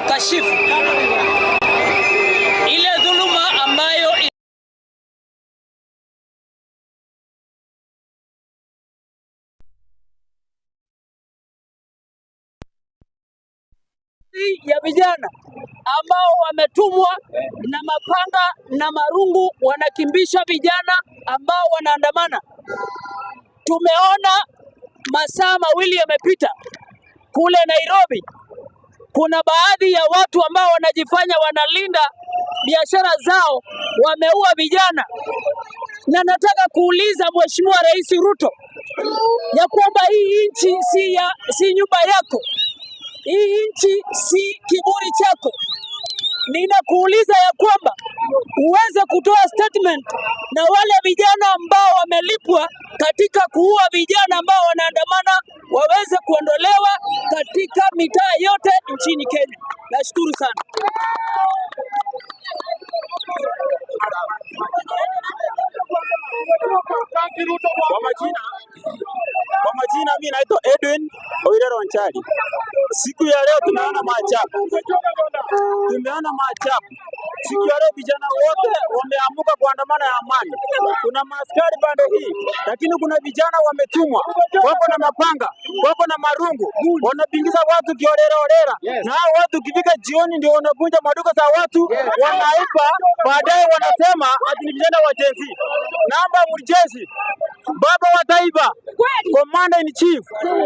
kukashifu ile dhuluma ambayo ya vijana ambao wametumwa na mapanga na marungu wanakimbisha vijana ambao wanaandamana. Tumeona masaa mawili yamepita kule Nairobi, kuna baadhi ya watu ambao wanajifanya wanalinda biashara zao, wameua vijana. Na nataka kuuliza Mheshimiwa Rais Ruto ya kwamba hii nchi si nyumba yako, hii nchi si kiburi chako. Ninakuuliza ya kwamba uweze kutoa statement na wale vijana ambao wamelipwa katika kuua vijana ambao wanaandamana waweze kuondolewa katika mitaa yote nchini Kenya. Nashukuru sana. Kwa majina mimi naitwa Edwin Oirero Wanchali. Siku ya leo tumeona maajabu, tumeona maajabu. Siku ya leo vijana wote wameamuka kuandamana ya amani. Kuna maaskari pande hii, lakini kuna vijana wametumwa, wako na mapanga, wako na marungu, wanapingiza watu kiholela holela, na hao watu ukifika jioni ndio wanavunja maduka za watu, wanaiba, baadaye wanasema ati ni vijana wa Gen Z. Naomba mjeshi, baba wa taifa, Commander in Chief,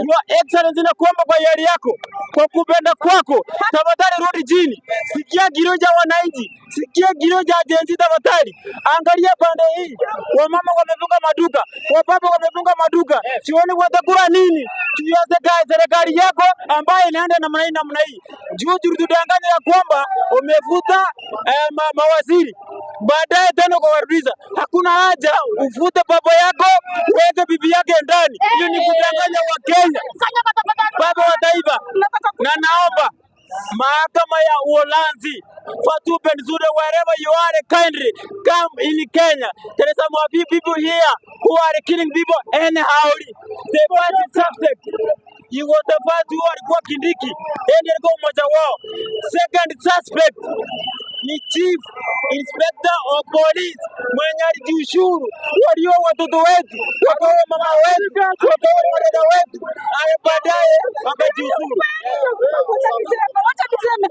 Your Excellency, nakuomba kwa hiari yako, kwa kupenda kwako, tafadhali rudi chini, sikia kilio cha wananchi, sikia kilio cha Gen Z tafadhali. Angalia pande hii, wamama wamefunga maduka, wababa wamefunga maduka, sioni watakula nini? Juu ya serikali yako ambayo inaenda namna hii namna hii. Juzi tulitudanganya ya kwamba umefuta mawaziri baadaye tena ukawarudisha. Hakuna haja ufute baba yako uweke bibi yake ndani, hiyo ni kudanganya Wakenya. Baba wa taifa, na naomba mahakama ya Uholanzi, Fatou Bensouda, wherever you are, kindly come in Kenya. There is some of you people here who are killing people anyhow. The first suspect, he was the first who alikuwa Kindiki, yeye ndiye alikuwa mmoja wao. Second suspect ni Chief Inspector of Police mwenye alijiushuru, walio watoto wetu, wakaua mama wetu, wakaua wadada wetu, haya baadaye wakajiuzuru. Wacha niseme, wacha niseme.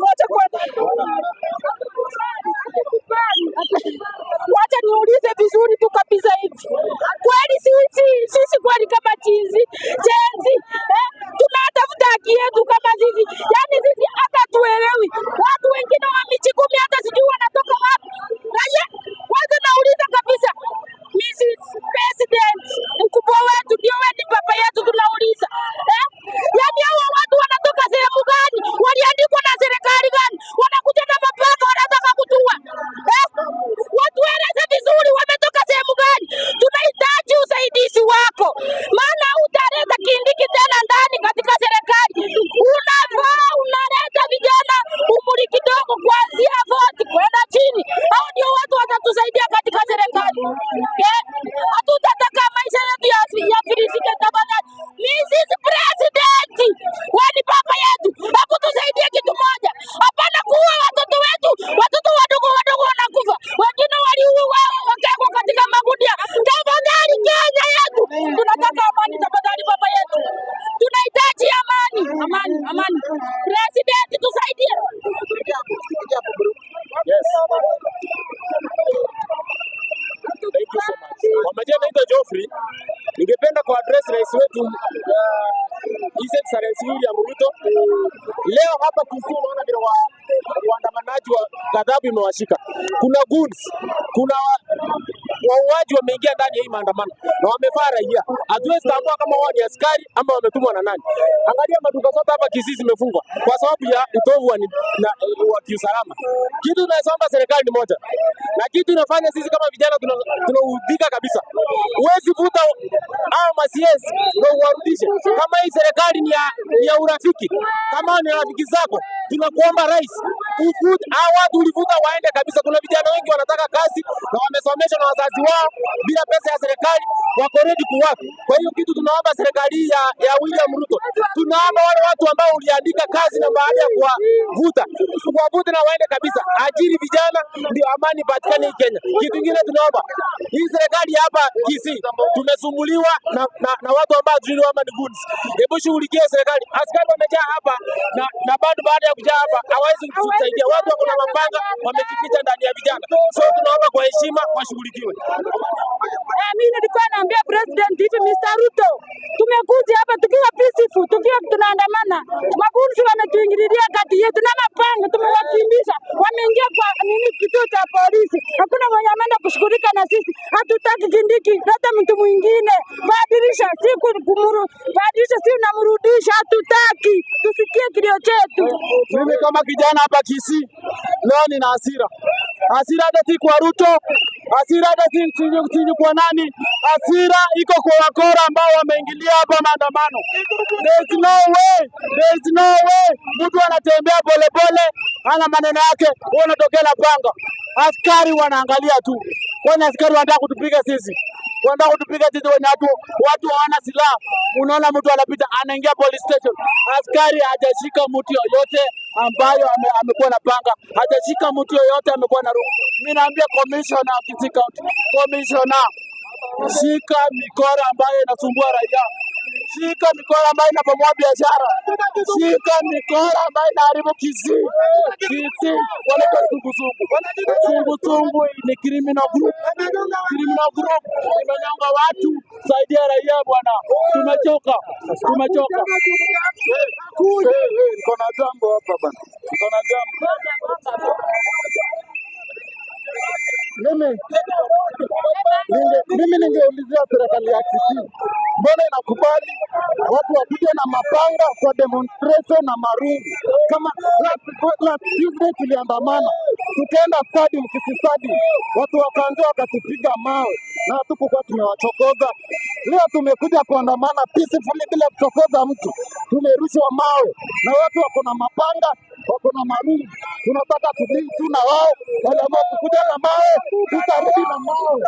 Wacha kwanza. Wacha niulize vizuri tu kabisa hivi. Kweli sisi kweli kama chizi, Gen Z, tunatafuta haki yetu kama sisi. Yaani sisi hata tuelewi. Watu wengine wa miji 10 hata sijui wanatoka wapi. Raia, kwanza nauliza kabisa. Mrs. President, mkubwa wetu ndio wewe ni baba yetu tunauliza. Eh? Yaani hao watu wanatoka sehemu gani? Waliandikwa na serikali gani? Wanakuja na mapanga wanataka kutua. Eh? Watueleze vizuri wametoka sehemu gani? Tunahitaji usaidizi wako. Maana utaleta Kindiki tena ndani katika serikali. Unafaa unaleta vijana umri kidogo kuanzia 40 kwenda chini. Hao ndio watu watatusaidia katika serikali. Eh? Hatutataka maisha yetu yafilisike tafadhali. Mrs. President, wewe ni baba yetu. Hebu tusaidie kitu moja. Hapana kuua watoto wetu. Watoto wadogo wadogo wanakufa. Wengine waliuawa wakawekwa katika magunia. Tafadhali Kenya yetu. Tunataka amani tafadhali baba yetu. Tunahitaji amani. Amani, amani. President tusaidie. Yes. Thank you so much. Kwa majina naitwa Geoffrey. Ningependa ku address rais wetu His Excellency William Ruto. Leo hapa Kisii unaona vile waandamanaji wa ghadhabu imewashika. Kuna goons, kuna wauaji wameingia ndani ya hii maandamano na wamevaa raia. Hatuwezi tambua kama wao ni askari ama wametumwa na nani. Angalia maduka zote hapa Kisii zimefungwa kwa sababu ya utovu wa kiusalama. Kitu tunasomba serikali ni moja, na kitu inafanya sisi kama vijana Tunaudhika kabisa. Huwezi vuta hao ma-CS na uwarudishe. Kama hii serikali ni ya urafiki, kama ni rafiki zako, tunakuomba rais, ufute hao watu ulivuta waende kabisa. Kuna vijana wengi wanataka kazi na wamesomeshwa na wazazi wao bila pesa ya serikali, wako ready kuwork. Kwa hiyo kitu tunaomba serikali ya William Ruto, tunaomba wale watu ambao uliandika kazi na baada ya kuwavuta, kuwavute na waende kabisa. Ajiri vijana ndio amani ipatikane hii Kenya. Kitu kingine tunaomba hii serikali hapa Kisii tumesumbuliwa na watu ambao hatujui kama ni goons. Hebu shughulikie serikali. Askari wamejaa hapa na bado baada ya kujaa hapa hawawezi kutusaidia. Watu wako na mapanga wamejificha ndani ya vijana. So tunaomba kwa heshima washughulikiwe. Mimi nilikuwa naambia president hivi, Mr. Ruto, tumekuja hapa tukiwa peaceful, tukiwa tunaandamana. Magunzi wametuingililia kati yetu na mapanga, tumewakimbisha. Wameingia kwa nini kituo cha polisi. Hakuna mwenye ameenda kushughulika na sisi. Hatutaki Kindiki, leta mtu mwingine. Badilisha, si kumuru, badilisha si unamrudisha, hatutaki. Tusikie kilio chetu. Mimi kama kijana hapa Kisii leo nina hasira. Hasira hata si kwa Ruto, hasira hata si kwa nani, hasira iko kwa wakora ambao wameingilia hapa maandamano. There is no way, there is no way. Mtu anatembea polepole, ana maneno yake, wewe unatokea na panga. Askari wanaangalia tu. Kwani askari wanataka kutupiga sisi? Wanataka kutupiga sisi wenye watu hawana silaha. Unaona mtu anapita anaingia police station. Askari hajashika mtu yoyote ambayo amekuwa na panga, hajashika mtu yoyote amekuwa na rungu. Mimi naambia commissioner wa Kisii County, commissioner, shika mikora ambayo inasumbua raia, shika mikora ambayo inabomoa biashara, shika mikora ambayo inaharibu Kisii. Kisii wanaitwa sungusungu. Sungusungu ni criminal group. Criminal group imenyonga watu. Saidia raia bwana, tumechoka, tumechoka. Niko na jambo hapa bwana, niko na jambo. Mimi ningeulizia serikali ya Kisii, mbona inakubali watu wapige na mapanga kwa demonstration na marungu? Kama last Tuesday tuliandamana, tukaenda stadium, Kisii Stadium, watu wakaanza wakatupiga mawe na hatukukuwa tumewachokoza. Leo tumekuja kuandamana peacefully bila kuchokoza mtu, tumerushwa mawe na watu wako na mapanga, wako na marungu. Tunataka tudili tu na wao, waliamua kukuja na mawe, tutarudi na mawe.